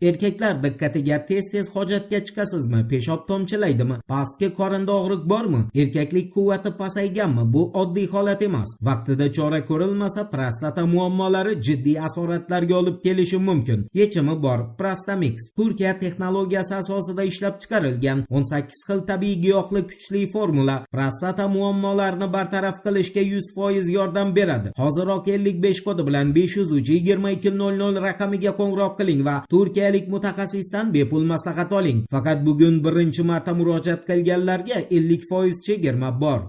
Erkaklar diqqatiga, tez-tez hojatga chiqasizmi? Peshob tomchilaydimi? Pastki qorinda og'riq bormi? Erkaklik quvvati pasayganmi? Bu oddiy holat emas. Vaqtida chora ko'rilmasa, prostata muammolari jiddiy asoratlarga olib kelishi mumkin. Yechimi bor. Prostamix Turkiya texnologiyasi asosida ishlab chiqarilgan 18 xil tabiiy giyohli kuchli formula prostata muammolarini bartaraf qilishga 100% yordam beradi. Hoziroq 55 kodi bilan 503 22 00 raqamiga qo'ng'iroq qiling va turkiyalik mutaxassisdan bepul maslahat oling. Faqat bugun birinchi marta murojaat qilganlarga 50% chegirma bor.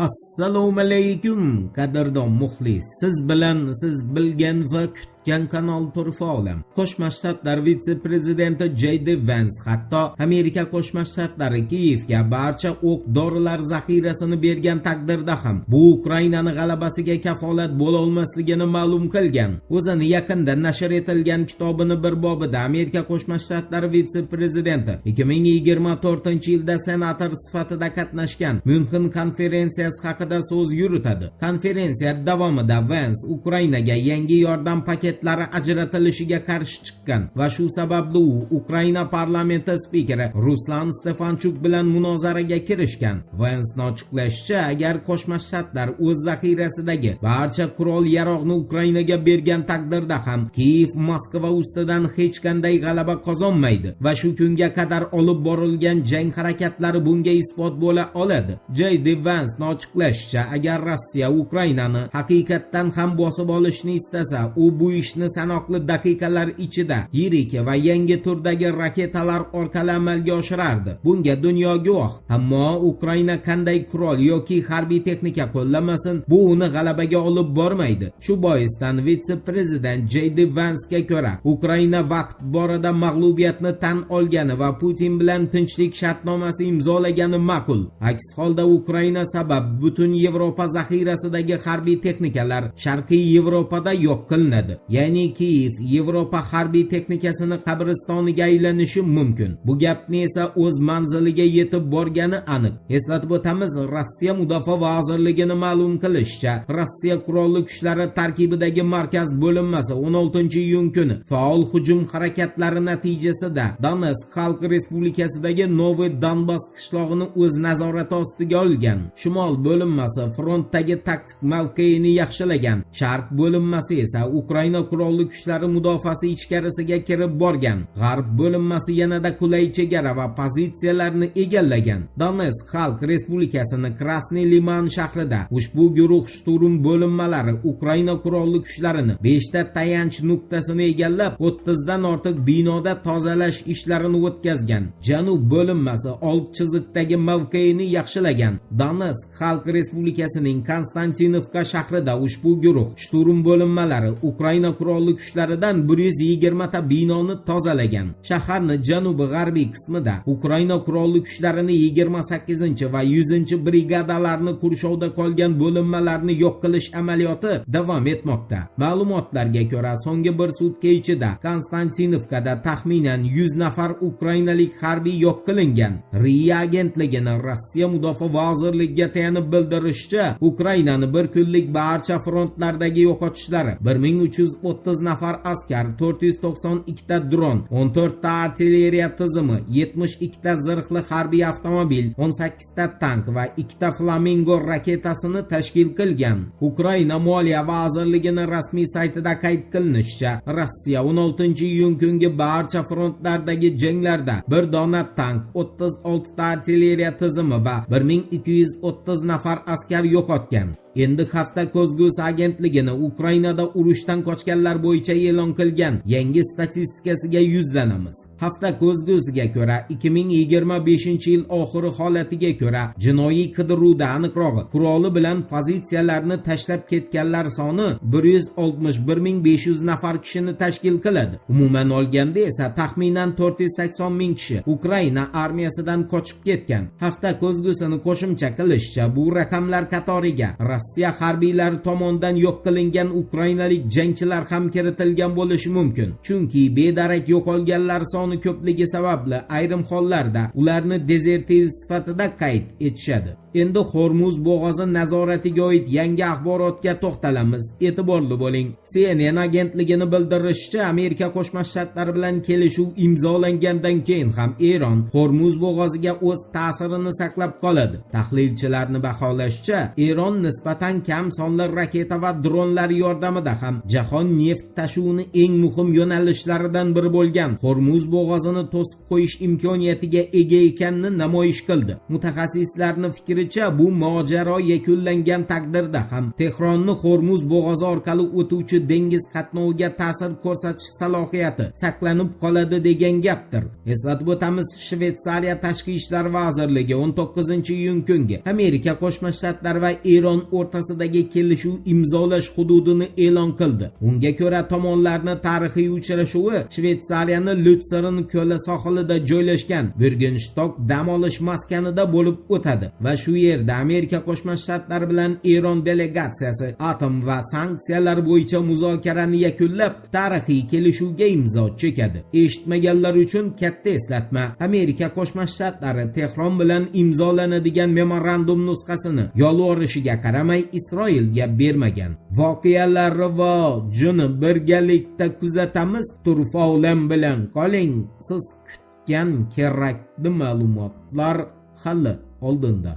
Assalomu alaykum, qadrdon muxlis. Siz bilan siz bilgan va kutgan kanal Turfa olam. Qo'shma Shtatlar vitse-prezidenti J.D. Vance hatto Amerika Qo'shma Shtatlari Kiyevga barcha o'q dorilar zaxirasini bergan taqdirda ham bu Ukrainani g'alabasiga kafolat bo'la olmasligini ma'lum qilgan. O'zini yaqinda nashr etilgan kitobini bir bobida Amerika Qo'shma Shtatlari vitse-prezidenti 2024-yilda senator sifatida qatnashgan Myunxen konferensiyasi haqida so'z yuritadi. Konferensiya davomida Vance Ukrainaga yangi yordam paketlari ajratilishiga qarshi chiqqan va shu sababli u Ukraina parlamenti spikeri Ruslan Stefanchuk bilan munozaraga kirishgan. Vansni ochiqlashicha, agar Qo'shma Shtatlar o'z zaxirasidagi barcha qurol-yarog'ni Ukrainaga bergan taqdirda ham Kiyev Moskva ustidan hech qanday g'alaba qozonmaydi va shu kunga qadar olib borilgan jang harakatlari bunga isbot bo'la oladi. J.D. Vansni ochiqlashicha, agar Rossiya Ukrainani haqiqatdan ham bosib olishni istasa, u bu ishni sanoqli daqiqalar ichida yirik va yangi turdagi raketalar orqali amalga oshirardi. Bunga dunyo guvoh. Ammo Ukraina qanday qurol yoki harbiy texnika qo'llamasin, bu uni g'alabaga olib bormaydi. Shu boisdan vitse-prezident J.D. Vansga ko'ra, Ukraina vaqt borida mag'lubiyatni tan olgani va Putin bilan tinchlik shartnomasi imzolagani ma'qul. Aks holda Ukraina sabab butun Yevropa zaxirasidagi harbiy texnikalar Sharqiy Yevropada yo'q qilinadi. Ya'ni Kiyev Yevropa harbiy texnikasini qabristoniga aylanishi mumkin. Bu gapni esa o'z manziliga yetib borgani aniq. Eslatib o'tamiz, Rossiya Mudofaa vazirligini ma'lum qilishicha, Rossiya qurolli kuchlari tarkibidagi markaz bo'linmasi 16-iyun kuni faol hujum harakatlari natijasida Donetsk Xalq Respublikasidagi Noviy Donbass qishlog'ini o'z nazorati ostiga olgan. Shimol bo'linmasi frontdagi taktik mavqeini yaxshilagan. Sharq bo'linmasi esa Ukraina qurolli kuchlari mudofaasi ichkarisiga kirib borgan. G'arb bo'linmasi yanada qulay chegara va pozitsiyalarni egallagan. Donetsk Xalq Respublikasini Krasniy Liman shahrida ushbu guruh shturm bo'linmalari Ukraina qurolli kuchlarini 5 ta tayanch nuqtasini egallab, 30 dan ortiq binoda tozalash ishlarini o'tkazgan. Janub bo'linmasi old chiziqdagi mavqeini yaxshilagan. Donetsk Xalq Respublikasining Konstantinovka shahrida ushbu guruh shturm bo'linmalari Ukraina qurolli kuchlaridan 120 ta binoni tozalagan. Shaharni janubi-g'arbiy qismida Ukraina qurolli kuchlarini 28 va 100 brigadalarni qurshovda qolgan bo'linmalarni yo'q qilish amaliyoti davom etmoqda. Ma'lumotlarga ko'ra, so'nggi bir sutka ichida Konstantinovkada taxminan 100 nafar ukrainalik harbiy yo'q qilingan. RIA agentligini Rossiya Mudofaa vazirligiga tayanib bildirishicha, Ukrainani bir kunlik barcha frontlardagi yo'qotishlari 1330 nafar askar, 492 ta dron, 14 ta artilleriya tizimi, 72 ta zirhli harbiy avtomobil, 18 ta tank va 2 ta Flamingo raketasini tashkil qilgan. Ukraina Moliya vazirligini rasmiy saytida qayd qilinishicha, Rossiya 16-iyun kungi barcha frontlardagi janglarda bir dona tank, 36 ta artilleriya tizimi va 1230 nafar askar yo'qotgan. Endi hafta ko'zgusi agentligini Ukrainada urushdan qochganlar bo'yicha e'lon qilgan yangi statistikasiga yuzlanamiz. Hafta ko'zgusiga ko'ra, 2025-yil oxiri holatiga ko'ra, jinoiy qidiruvda, aniqrog'i, quroli bilan pozitsiyalarni tashlab ketganlar soni 161 500 nafar kishini tashkil qiladi. Umuman olganda esa taxminan 480 ming kishi Ukraina armiyasidan qochib ketgan. Hafta ko'zgusini qo'shimcha qilishicha, bu raqamlar qatoriga Rossiya Rossiya harbiylari tomonidan yo'q qilingan ukrainalik jangchilar ham kiritilgan bo'lishi mumkin. Chunki bedarak yo'qolganlar soni ko'pligi sababli ayrim hollarda ularni dezertir sifatida qayd etishadi. Endi Hormuz bo'g'ozi nazoratiga oid yangi axborotga to'xtalamiz. E'tiborli bo'ling. CNN agentligini bildirishicha, Amerika Qo'shma Shtatlari bilan kelishuv imzolangandan keyin ham Eron Hormuz bo'g'oziga o'z ta'sirini saqlab qoladi. Tahlilchilarni baholashicha, Eron nisbatan kam sonli raketa va dronlar yordamida ham jahon neft tashuvini eng muhim yo'nalishlaridan biri bo'lgan Hormuz bo'g'ozini to'sib qo'yish imkoniyatiga ega ekanini namoyish qildi. Mutaxassislarning fikricha, bu mojaro yakunlangan taqdirda ham Tehronni Hormuz bo'g'ozi orqali o'tuvchi dengiz qatnoviga ta'sir ko'rsatish salohiyati saqlanib qoladi degan gapdir. Eslatib o'tamiz, Shvetsariya Tashqi ishlar vazirligi 19-iyun kungi Amerika Qo'shma Shtatlari va Eron o'rtasidagi kelishuv imzolash hududini e'lon qildi. Unga ko'ra, tomonlarni tarixiy uchrashuvi Shvetsariyani Lyutsern ko'li sohilida joylashgan Bürgenstock dam olish maskanida bo'lib o'tadi va shu yerda Amerika Qo'shma Shtatlari bilan Eron delegatsiyasi atom va sanksiyalar bo'yicha muzokarani yakunlab, tarixiy kelishuvga imzo chekadi. Eshitmaganlar uchun katta eslatma: Amerika Qo'shma Shtatlari Tehron bilan imzolanadigan memorandum nusxasini yolvorishiga qaramay Isroilga bermagan. Voqealar rivojini birgalikda kuzatamiz. Turfa olam bilan qoling. Siz kutgan kerakli ma'lumotlar hali oldinda.